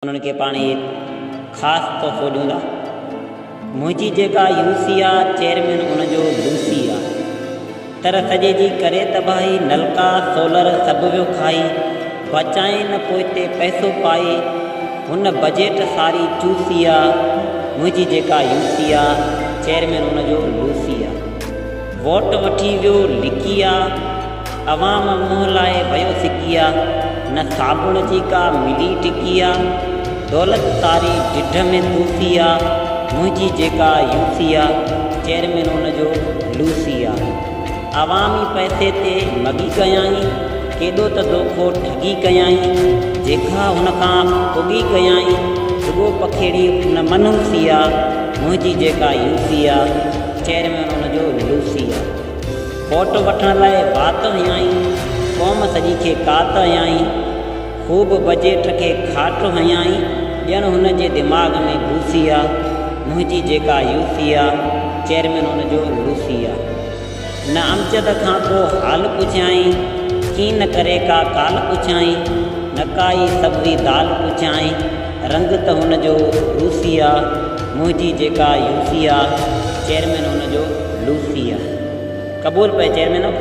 انهن کي پاڻ هي خاص تحفو ڏيون ٿا. منهنجي جيڪا يوسي آ، چيئرمين ان جو لوسي آ. تر سڄي جي ڪري تباهي، نلڪا، سولر سڀ ويو کائي. بچائين نه پوئتي پئسو پائي، هن بجيٽ ساري چوسي آ. منهنجي جيڪا يوسي آ، چيئرمين ان جو لوسي آ. ووٽ وٺي ويو لڪي آ. عوام منهن لاء ويو سڪي آ، نه صابڻ جي ڪا ملي ٽڪي آ، دولت ساري ڍڍ ۾ توسي آ، منهنجي جيڪا يوسي آ، چيئرمين ان جو لوسي آ. عوامي پئسي تي مڳي ڪيائين، ڪيڏو ته دوکو ٺڳي ڪيائين، جيڪا هن کان پڳي ڪيائين، رڳو پکيڙي ان منحوسي آ، منهنجي جيڪا يوسي آ، چيئرمين ان جو لوسي آ. ووٽ وٺڻ لاء وات هنيائين، قوم سڄي کي ڪات هنيائين، خوب بجيٽ کي کاٽ هنيائين، ڄڻ هن جي دماغ ۾ ڀوسي آ، منهنجي جيڪا يوسي آ، چيئرمين ان جو لوسي آ. نه امجد کان ڪو حال پڇيائين، ڪين ڪري ڪا ڪال پڇيائين، نه ڪائي سبزي دال پڇيائين، رنگ ته هن جو روسي آ، منهنجي جيڪا يوسي آ، چيئرمين ان جو لوسي آ. قبول پئي چيئرمينو.